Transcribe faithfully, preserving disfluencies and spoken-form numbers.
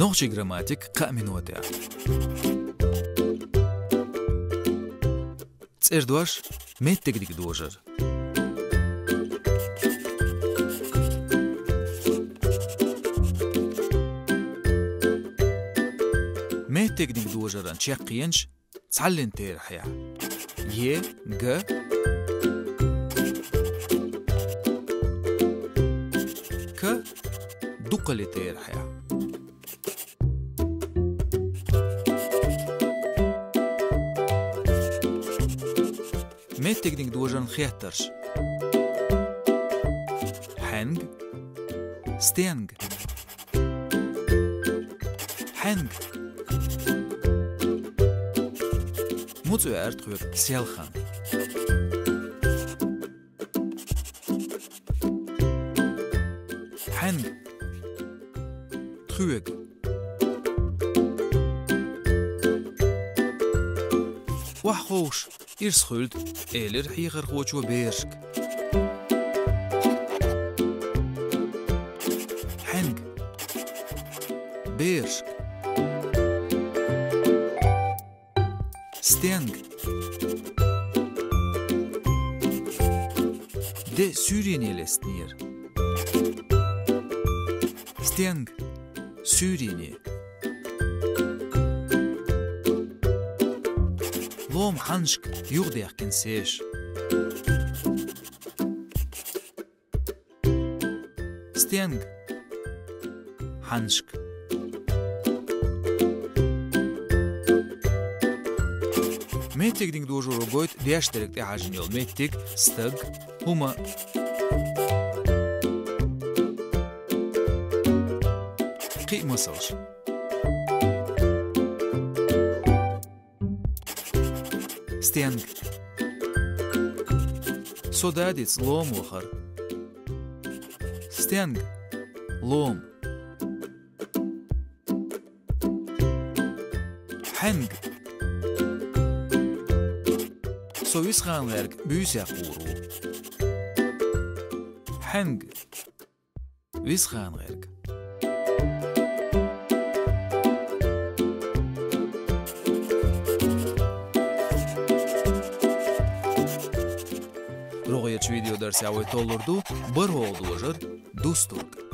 Нохчийн грамматика кхаъ минотехь. ЦӀердош: меттигдиг дожар. Меттигдиг дожаран чекхъенаш цхьаллин терахьехь: е, га, ка дуккхаллин терахьехь. Меттигдиг дожаран хеттарш: хьаьнга, стенга. Хьаьнга. Муц веара тхоьга селхана. Хьаьнга. Тхоьга. Охьаховша, ирс хуьлда, элира хьехархочо берашка. Хьаьнга. Берашка. Стенга. Де суьйрене лестинера. Стенга. Суьйрене. Лома хьаннашка юхадаьхкина сеш. Стенга. Хьаннашка. Меттигдиг дожаро гойту деш дерг тӀехьажийна йолу меттиг, стаг, хӀума. Кхин а масалш. Стенга. Со дадица лома вахара. Стенга. Лома. Хьаьнга. Со Висханхерг буьйсехь гӀур ву. Хьаьнга. Висханхерг. РогӀерчу видеодарсехь вай толлур ду бархӀалгӀа дожар, дустург.